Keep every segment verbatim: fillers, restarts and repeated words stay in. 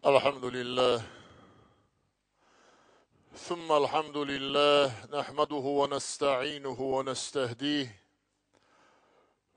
الحمد لله، ثم الحمد لله، نحمده ونستعينه ونستهديه،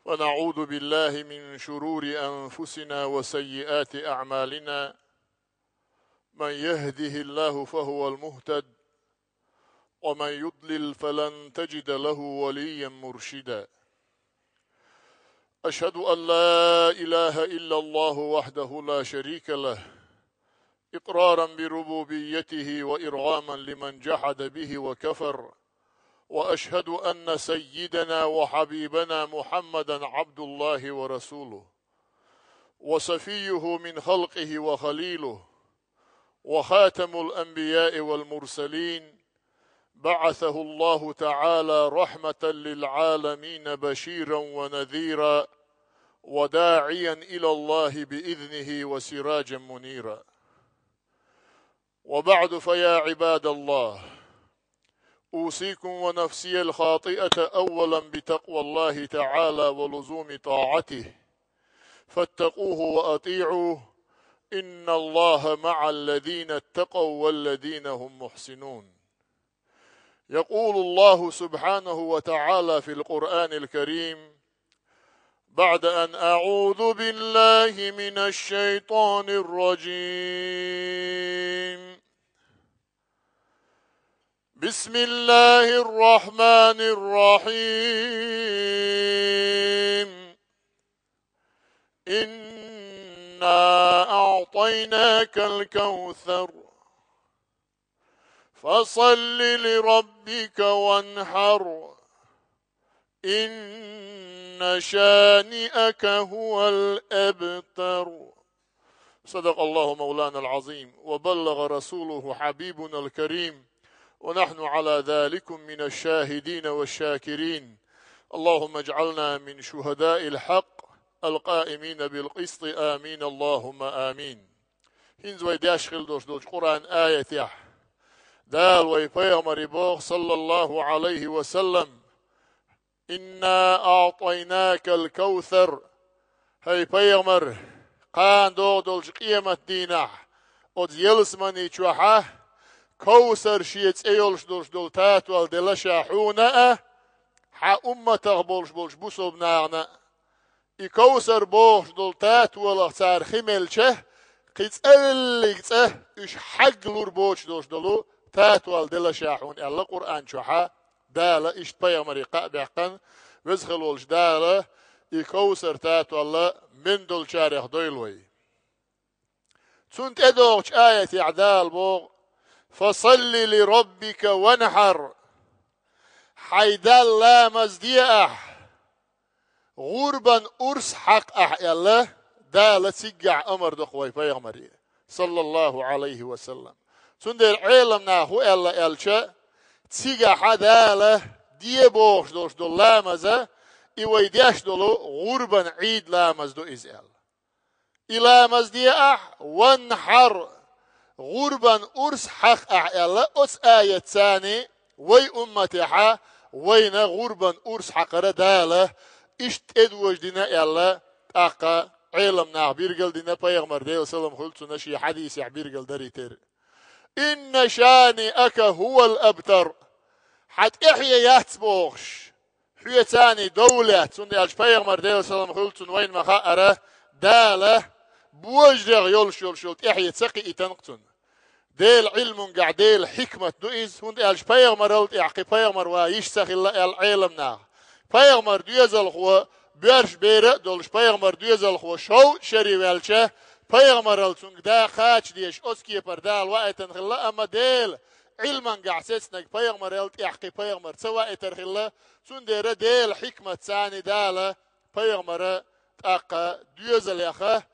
ونعوذ بالله من شرور أنفسنا وسيئات أعمالنا. من يهده الله فهو المهتد، ومن يضلل فلن تجد له وليا مرشدا. أشهد أن لا إله إلا الله وحده لا شريك له، إقرارا بربوبيته وإرغاما لمن جحد به وكفر، وأشهد أن سيدنا وحبيبنا محمدا عبد الله ورسوله، وصفيه من خلقه وخليله، وخاتم الأنبياء والمرسلين، بعثه الله تعالى رحمة للعالمين بشيرا ونذيرا، وداعيا إلى الله بإذنه وسراجا منيرا. وبعد، فيا عباد الله، أوصيكم ونفسي الخاطئة أولا بتقوى الله تعالى ولزوم طاعته، فاتقوه وأطيعوه، إن الله مع الذين اتقوا والذين هم محسنون. يقول الله سبحانه وتعالى في القرآن الكريم، بعد أن أعوذ بالله من الشيطان الرجيم، بسم الله الرحمن الرحيم، إنا أعطيناك الكوثر، فصل لربك وانحر، إن شانئك هو الأبتر. صدق الله مولانا العظيم، وبلغ رسوله حبيبنا الكريم، ونحن على ذلك من الشاهدين والشاكرين. اللهم اجعلنا من شهداء الحق القائمين بالقسط. آمين، اللهم آمين. ХӀинца вай деш хила долуш долчу Къуръан аятехь Дала вай пайхамаре боху, саллаллаху Ӏалайхи ва саллам: «Инна аътайнакал кавсар». ХӀай пайхамар, кхана догӀу долчу къемат дийнахь оцу ялсамани чохьа Кавсар шен цӀе йолуш долуш долу татол делла ша хьуна а, хьан умматах болуш болчу бусалба нахана а. И Кавсар бохуш долу татолах цара хи мелча, кхин цӀа веллиг цӀа уьш хьагга лур боцуш долуш долу татол делла ша хьуна аьлла Къуръан чохьа Дала. Иштта пайхамаре кхаъ баьккхина, веза хила волчу Дала и Кавсар татол мен долчарех дойла вай. Цунна тӀедогӀучу аятехь Дала боху: «Фасалли ли роббика ванхьар». Хьайн Далла ламаз де ахь, гӀурбан урс хьакха ахь аьлла, Дала циггахь амар доккху вай пайхамаре, саллаллаху Ӏалайхи ва саллам. Цундела Ӏеламнаха хӀун аьлла аьлча, цигахьа Дала де бохуш долуш долу ламаза, и вай деш долу гӀурбан Ӏийд ламаз ду иза аьлла. И ламаз де ахь, ванхьар, гӀурбан урс хьакха ахь аьлла, оцу аятца вай умматехьа вайна гӀурбан урс хьакхара Дала иштта тӀедожадина аьлла, тӀаккха Ӏеламнаха биргал дина, пайхамар, Делан салам хуьлу цунна, шен хьадисехь биргал дарий тера. «Инна шаниака хӀувал абтар». Хьан тӀаьхье яц бохуш, хьоьца дов лаьцна, хӀунда аьлча пайхамар, Делан салам хуьлу цунна, вайна ма хаъара, Дала божарех йолуш йолуш йолу тӀаьхье ца кхийтина-кх цунна. Делан Ӏилмунгахь Делан хьикмат ду иза, хӀунда аьлча пайхамарал тӀехь кхин пайхамар ван йиш ца хилла аьлла Ӏеламнаха. Пайхамар доьзалхо боьрша бер а долуш, пайхамар доьзалхо шовзткъа шаре ваьлча, пайхамарал цуьнга да кхача дезаш оцу кепара Дала ваийтина хилла, амма Делан Ӏилмангахь сецнарг пайхамарал тӀехь кхин пайхамар ца ваийтар хилла, цундела Делан хьикматца Дала пайхамара тӀаккха доьзалеха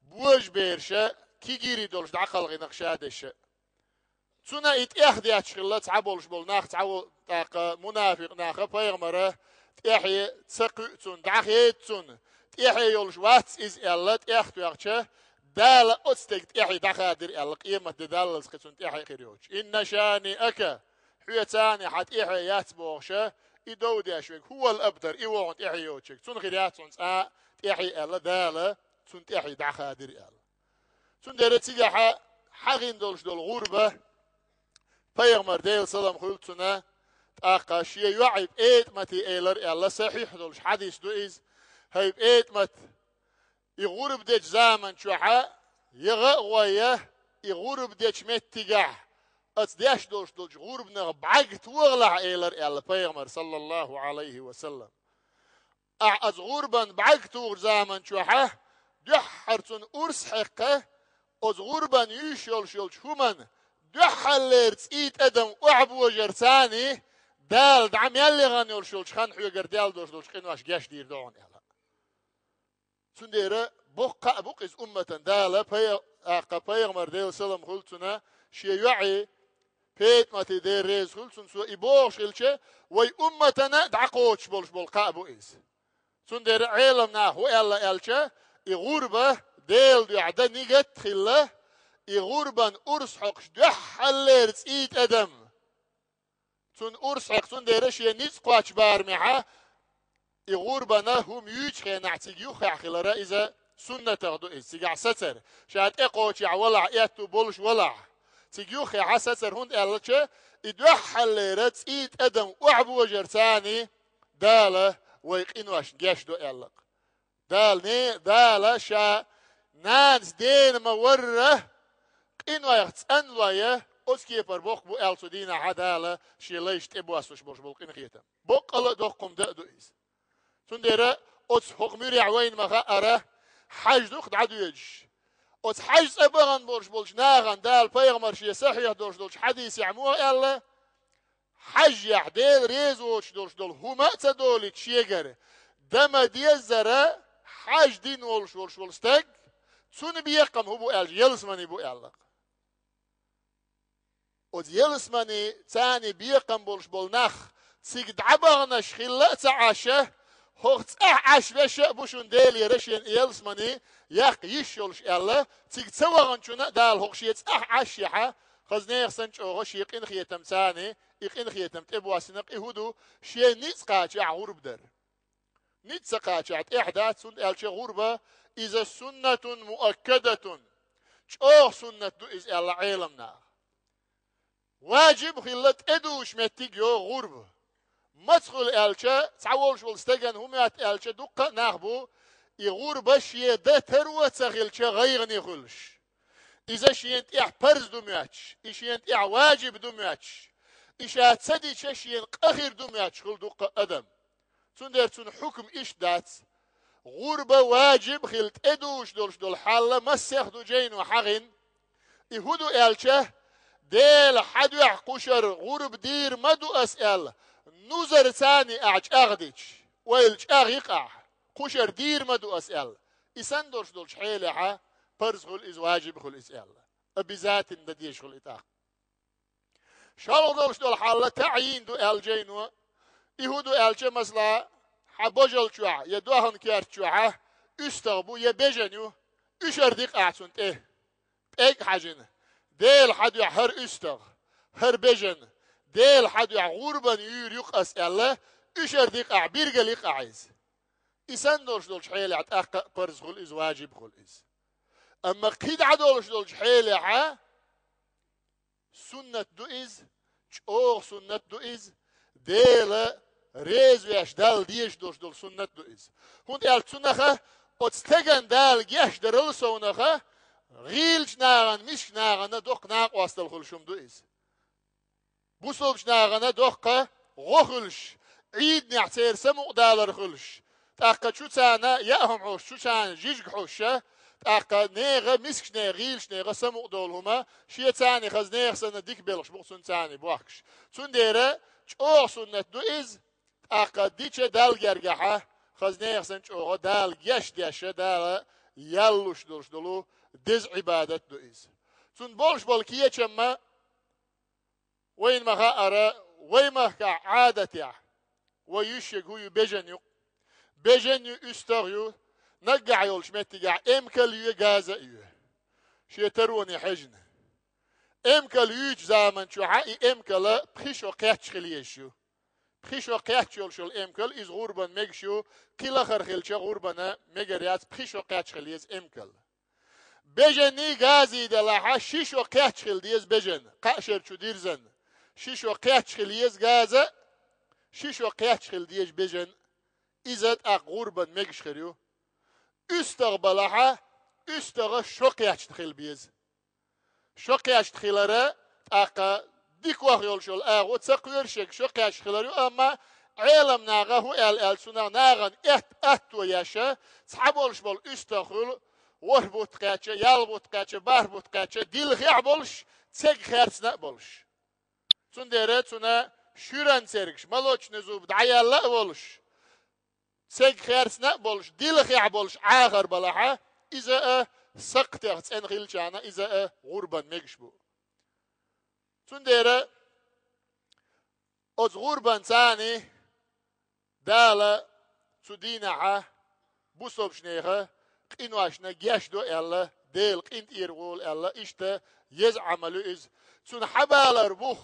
божаберша кегийрхой долуш дӀакхалхина-кх ша дезаш. Цунна и тӀехдетташ хилла цхьаболуш болу нах, цхьа во-, тӀаккха мунафикъ наха пайхамара тӀаьхье ца кхуьу цунна, дӀахеда цунна, тӀаьхье йолуш вац иза аьлла, тӀехтоьхча, Дала оцу стеган тӀаьхье дӀахадира аьлла, къемат де даллалц кхин цунна тӀаьхье хир йоцуш. «Инна шаниака», хьоьца хьан тӀаьхье яц бохуша, и дов деш верг, «хӀувал абтар», и ву хьуна тӀаьхье йоцург, цунна хир яц хьуна цкъа а тӀаьхье аьлла, Дала цунна тӀаьхье дӀахадира аьлла. Цундела цигахьа хьагӀин долуш долу гӀурба, пайхамар, Делан салам хуьлда цунна, тӀаккха шен йоӀе ПетӀамате элира аьлла, сахьихь долуш хьадис ду иза. ХӀай ПетӀамат, и гӀурба дечу заман чохьа, я гӀа а гӀой, я и гӀурба дечу меттигехь, аса деш долуш долчу гӀурбанах бӀаьрг тохалахь, элира аьлла пайхамар, саллаллаху Ӏалайхи ва саллам. Ахьа аса гӀурбан бӀаьрг тухучу заман чохьа, дуьххьара цунна урс хьекха, аса гӀурбан юьйш йолуш йолчу хӀуманна дуьххьарлера цӀий тӀадам охьабожарца Дала дӀа мел яхана йолуш йолчу хан хьоьгара даьлла долуш долчу къинош гечдийр ду хьуна аьлла. Цундела боккха кхаъ бу-кх иза умматан Дала, пай-, тӀаккха пайхамар, Делан салам хуьлда цунна, шен йоӀе ПетӀамате, Дела реза хуьлда цунна, цо и бохуш хилча, вай умматана дӀакхочуш болуш болу кхаъ бу иза. Цундела Ӏеламнаха хӀун аьлла аьлча, и гӀурба Делан дуьхьа дан нигат а хилла, и гӀурбан урс хьокхуш дуьххьарлера цӀий тӀадам цунна урс хьекха, цундела шен ницкъ кхочу барамехьа, и гӀурбана хӀума юьйчу хенахь цига юххехь хилара иза суннатах ду иза, цигахь сацар. Ша тӀекхочехь валахь, аьтту болуш валахь, цига юххехьа сацар, хӀунда аьлча и дуьххьарлера цӀий тӀадам охьабожарца Дала вай къиношна гечдо аьлла-кх. Дала не-, Дала ша нанас дена ма-варра, къинойх цӀанлой, оцу кепара боккха бу аьлла цу дийнахьа Дала шен лайшна тӀебоссуш болуш болу къинхетам. Боккъала а доккха хӀума дан а ду иза. Цундела оцу хӀокху муьрехь вайна ма-хаъара, хьаьж ду-кх дӀадоьдуш. Оцу хьаьж цӀа бахана болуш болчу нахана Дала пайхамар шен сахьихь долуш долчу хьадисехь муха аьлла, хьаьжехь Дела реза воцуш долуш долу хӀума а ца долуьйту шегара, дан ма-деззара хьаьж дина волуш волуш волу стаг, цунна бекхам хӀун бу аьлча, ялсамани бу аьлла-кх. Оцу ялсамани царна бекхам болуш болу нах цига дӀабаханаш хилла а ца Ӏаш, хӀокху цӀахь Ӏаш вешан а бу шуна Делера шена ялсамани яккха йиш йолуш аьлла, цига ца ваханчунна а Дала хӀокху шен цӀахь Ӏаш яхьа, хаза нехан санна чӀогӀа шен къинхетам царна, и къинхетам тӀебоссина-кх, и хӀун ду, шен ницкъ кхачахь гӀурба дар. Ницкъ ца кхачахь тӀехь дац, хӀунда аьлча гӀурба иза суннатун муаккадатун, чӀогӀа суннат ду иза аьлла Ӏеламнаха. Важиб хилла тӀедужуш меттиг йогӀу гӀурба. Маца хуьлу аьлча, цхьа волуш волу стеган хӀун моьтту аьлча, дуккха а нах бу, и гӀурба шен дан таро а ца хилча гӀайгӀане хуьлуш. Иза шена тӀехь парз ду моьттуш, и шена тӀехь важиб ду моьттуш, и ша ца дича шена къа хир ду моьттуш хуьлу дуккха а адам. Цундела цуьнан хьукам иштта дац. ГӀурба важиб хилла тӀедужуш долуш долу хьал массех ду жайно хьагӀин. И хӀун ду аьлча, Дела хьан дуьхьа кхушара гӀурба дийр ма ду ас аьлла, нузар царна ахь чӀагӀдича, ойла чӀагӀ йикъахь, кхушара дийр ма ду ас аьлла. И санна долуш долчу хьелехьа, парз хуьлу иза, важиб хуьлу иза аьлла. Обязательно дан дезаш хуьлу и тӀаккха. ШолгӀа долуш долу хьал таӀйин ду аьлла жайно. И хӀун ду аьлча, масала, хьан божал чохь я дохан керт чохьа уьстагӀ бу, я бежан ю, уьшар дикъахь цунна тӀе. ПӀегг хьажина, Дела хьан дуьхьа хӀара уьстагӀ, хӀара бежан, Дела хьан дуьхьа гӀурбан юьйр ю-кх ас аьлла, уьшар дикъахь, биргал йикъахь иза. И санна долуш долчу хьелехь тӀаккха а парз хуьлу иза, важиб хуьлу иза. Амма кхидӀа долуш долчу хьелехьа, суннат ду иза, чӀогӀа суннат ду иза, Дела реза веш, Далла дезаш долуш долу суннат ду иза. ХӀунда аьлча цунаха оцу стеган Дала гечдарал совнаха, гӀийлачу нахана, мискачу нахана доккха накъосталла хуьлуш хӀума ду иза. Бусалбачу нахана доккха гӀо хуьлуш, Ӏийданехь церан самукъадалар хуьлуш, тӀаккха чу царна яа хӀума хьош, чу царна жижиг хьош, тӀаккха нехан, мискачу нехан, гӀийлачу нехан самукъадолу хӀума, шен царна хаза нехан санна дика белхаш бу цунна царна бохкуш. Цундела чӀогӀа суннат ду иза, тӀаккха дича Далла гергахьа, хаза нехан санна чӀогӀа Дала гечдеш, Дала ял луш долуш долу деза Ӏибадат ду иза. Цунна болуш болу кечам ма Вайна ма-хаъара, вай махкахь Ӏадатехь, вай йиш ерг хӀун ю, бежан ю-кх. Бежан ю, уьстагӀ ю, наггахь йолчу меттигехь эмкал ю, газа а ю. Шен тароне хьежна. Эмкал юьйчу заман чохьа и эмкала пхи шо кхетча хила езаш ю. Пхи шо кхетча йолуш йолу эмкал, иза гӀурбан мегаш ю, кхин лахара хилча гӀурбана мегар яц, пхи шо кхетча хила еза эмкал. Беженний газий делахьа, ши шо кхетча хила деза бежен, кхаа шера чу дирзан. Ши шо кхетча хила еза газа, ши шо кхетча хила деза бежен. Иза тӀаккха гӀурбан мегаш хир ю. УьстагӀа балахьа, уьстагӀа шо кхетча хила беза. Шо кхетча хилара тӀаккха дикох йолуш йолу агӀо ца кхоьру шега, шо кхетча хилар ю, амма Ӏеламнаха хӀун аьлла аьлла, цунах нахана эт-, атто еш, цхьаболуш болу уьстагӀ хуьлу, ворхӀ бутт кхаьчча, ялх бутт кхаьчча, бархӀ бутт кхаьчча, дилхехь а болуш, цега херцна а болуш. Цундела цуьнан шуьран цергаш, молочный зуб дӀаяьлла а волуш, цега херцна а болуш, дилхехь а болуш Ӏахар балахьа, иза а сакхтех цӀена хилчахьана, иза а гӀурбан мегаш бу. Цундела оцу гӀурбан царний Дала цу дийнахьа бусалбачу нехан къиношна гечдо аьлла, Дела къинтӀера волу аьлла, иштта еза Ӏамал ю иза. Цунна хьабалар бух,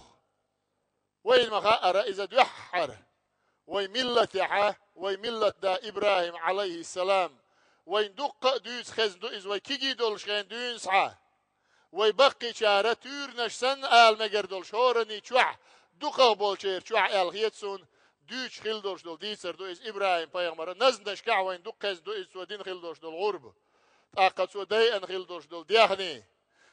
вайна ма хаъара иза дуьххьара. Вайн миллатехьа, вайн миллатда ИбрахӀим, Ӏалайхиссалам, вайн дуккха а дуьйцу хезна ду иза, вай кигий долуш хен дуьйна схьа. Вай баккхийчара туьйранаш санна ала мегар долуш хӀоранний чохь, дукхах болчеран чохь аьлла хета суна, дуьйцуш хила долуш долу дийцар ду иза ИбрахӀим-пайхамара, назманашкахь вайн дукха хезна ду иза цо дина хила долуш долу гӀурба. ТӀаккха цо дайъина хила долуш долу дехний.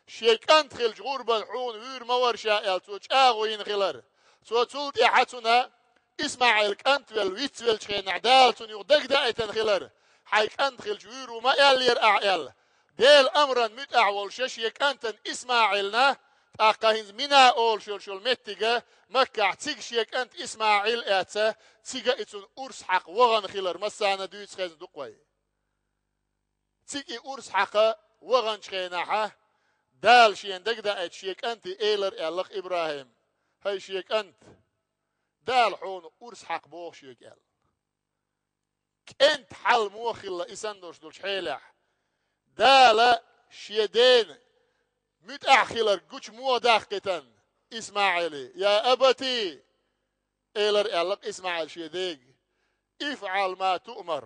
Шен кӀант хилча гӀурбан хьуна вуьйр ма вара ша аьлла, цо чӀагӀо йина хилар. Цо цул тӀаьхьа цунна ИсмаӀил кӀант велла, вицвеллачу хенахь Дала цунна юха дагадаийтина хилар. Хьайн кӀант хилча вуьйр ву ма аьллера ахьа аьлла. Делан амран муьтӀахь волуша шен кӀантана ИсмаӀилна, тӀаккха хӀинца Мина олуш йолуш йолу меттига, Маккахь цига шен кӀант ИсмаӀил а эцна, цига и цунна урс хьакха вахана хилар массарна дуьйцу хезна ду-кх вай. Цига и урс хьакха ваханчу хенахьа, Дала шена дагадаийта шен кӀанте элира аьлла-кх ИбрахӀима: «ХӀай шен кӀант, Дала хьуна урс хьакха боху шега», — аьлла. КӀентан хьал муха хилла и санна долуш долчу хьелехь? Дала шен дена муьтӀахь хилар гучу муха даккхийтина ИсмаӀиле? «Я абати», — элира аьлла-кх ИсмаӀила шен дега, «ифӀал ма туъмар».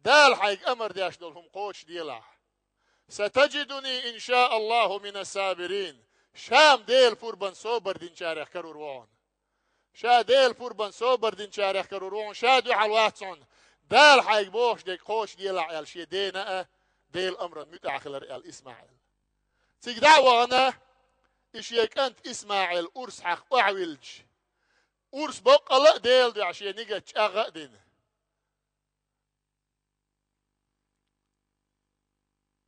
Дала хьайга амар деш долу хӀума кхочушделахь. «Сатаджидуни, ин ша Аллаху, мина сабирин». Ша-м Делан пурбан собар динчарех карор ву хьуна. Ша Делан пурбан собар динчарех карор ву хьуна, ша дуьхьал вац хьуна. Дала хьайга бохуш дерг кхочушделахь аьлла шен дена а, Делан амран муьтӀахь хилар аьлла ИсмаӀил. Цига дӀа а вахана, и шен кӀант ИсмаӀил урс хьакха охьавиллича, урс боккъала а Делан дуьхьа шен нигат чӀагӀа а дина.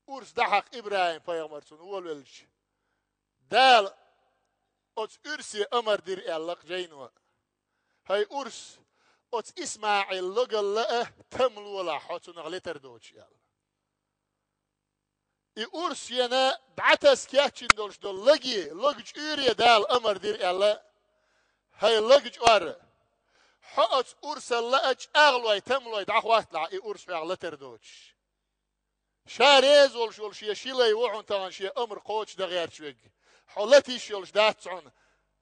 Урс дӀахьакха ИбрахӀим-пайхамар цунна волавелча, Дала оцу урсе амар дира аьлла-кх жайно: «ХӀай урс, оцу ИсмаӀил логалла а там лолахь хьо цунах летар доцуш», — аьлла. И урс шена дӀатаса кечйина долуш долу лаге, лага чӀуьйре Дала амар дира аьлла: «ХӀай лага чӀор, хьо оцу урсалла а чӀагӀлой, тамлой дӀахӀотталахь, и урс хьох латар доцуш». Ша реза волуш волу шен ши лай ву хьуна тахана шен амр кхочушдан гӀерташ верг. Хьо латийша йолуш дац хьуна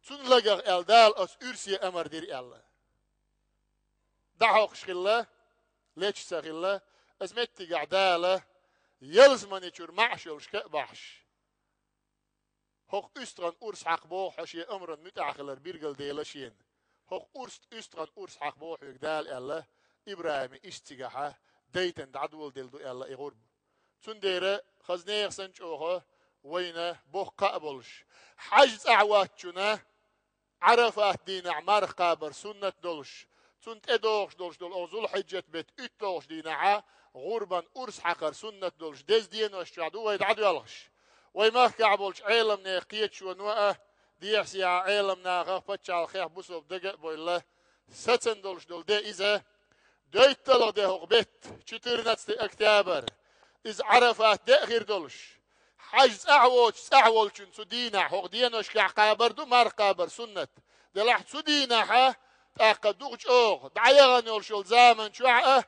цуьнан лагах аьлла, Дала оцу урсе амар дира аьлла. ДӀахьокхуш хилла, леташ ца хилла, оцу меттигехь Дала ялсамани чуьра маӀаш йолуш ка а бахьаш: «ХӀокху уьстагӀан урс хьакха боху хьо шен амран муьтӀахь хилар билгал дела шена. ХӀокху урс, уьстагӀан урс хьакха боху хьоьга Дала», — аьлла, ИбрахӀима иштта цигахьа дайтина дӀадоладелла ду аьлла и гӀурба. Цундела, хаза нехан санна чӀогӀа вайна боккха а болуш, хьаьж цӀахь воцчунна Ӏарафат дийнахь марха кхабар суннат долуш, цунна тӀедогӀуш долуш долу оха Зулхьиджат беттан уьтталгӀачу дийнахьа гӀурбан урс хьакхар суннат долуш деза денош чохь ду вай дӀадоьлхуш. Вай махкахь болчу Ӏеламнехан кхеташоно а, дехьа-сехьа Ӏеламнаха, пачхьалкхех бусалба дага а бевлла, сацам долуш долу де иза, доьйтталгӀа де хӀокху беттан, четырнадцатое октябрь, иза Ӏарафат де а хир долуш, хьаьж цӀахь воцуш цӀахь волчун цу дийнахь хӀокху деношкахь кхабар ду марха кхабар суннат. Делахь цу дийнахьа тӀаккха дукха чӀогӀа дӀаяхана йолуш йолу заман чохь а,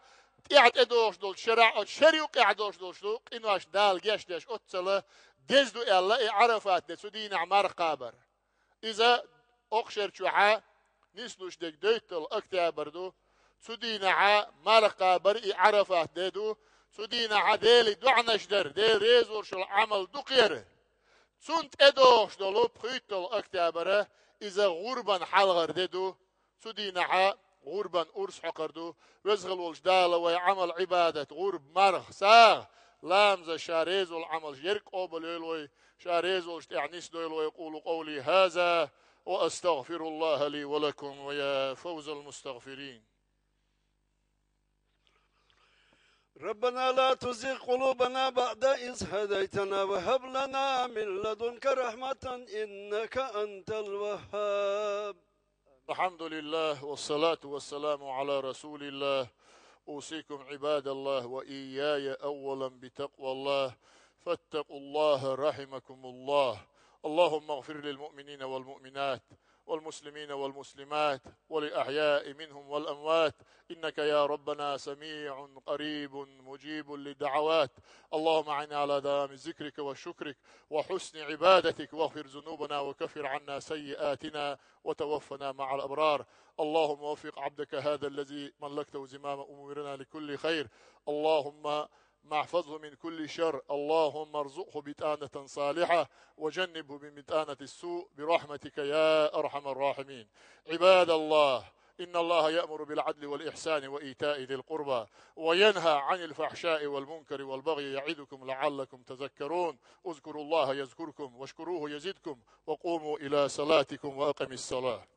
тӀаьхьа тӀедогӀуш долчу шарахь, оцу шарахь юккъехь долуш долуш ду къинош Дала гечдеш оццала деза ду аьлла и Ӏарафат де цу дийнахь марха кхабар. Иза окху шарахь чохьа нислуш дерг доьйтталгӀа октябрь ду. Цу дийнахьа марха кхабар и Ӏарафат де ду. Цу дийнахьа Деле доӀанаш дар, Дела реза волуш йолу Ӏамал дукха яр. Цунна тӀедогӀуш долу пхуьйтталгӀа октябрь, иза гӀурбан хьалхара де ду. Цу дийнахьа гӀурбан урс хьокхур ду. Веза хила волчу Дала вай Ӏамал-Ӏибадат, гӀурба, марха, сагӀа, ламазаш, Ша реза волу Ӏамалш ерг къобалйойла вай, Ша реза волчу тӀехь нисдойла вай. أقول قولي هذا وأستغفر الله لي ولكم ويا فوز المستغفرين. ربنا لا تزغ قلوبنا بعد إذ هديتنا وهب لنا من لدنك رحمة إنك أنت الوهاب. الحمد لله والصلاة والسلام على رسول الله. أوصيكم عباد الله وإياي أولا بتقوى الله. فاتقوا الله رحمكم الله. اللهم اغفر للمؤمنين والمؤمنات والمسلمين والمسلمات والأحياء منهم والأموات إنك يا ربنا سميع قريب مجيب للدعوات. اللهم أعنا على دوام ذكرك وشكرك وحسن عبادتك واغفر ذنوبنا وكفر عنا سيئاتنا وتوفنا مع الأبرار. اللهم وفق عبدك هذا الذي ملكته زمام أمورنا لكل خير. اللهم احفظه من كل شر. اللهم ارزقه بطانة صالحة وجنبه من بطانة السوء برحمتك يا أرحم الراحمين. عباد الله، إن الله يأمر بالعدل والإحسان وإيتاء ذي القربى وينهى عن الفحشاء والمنكر والبغي يعظكم لعلكم تذكرون. اذكروا الله يذكركم واشكروه يزدكم وقوموا إلى صلاتكم وأقم الصلاة.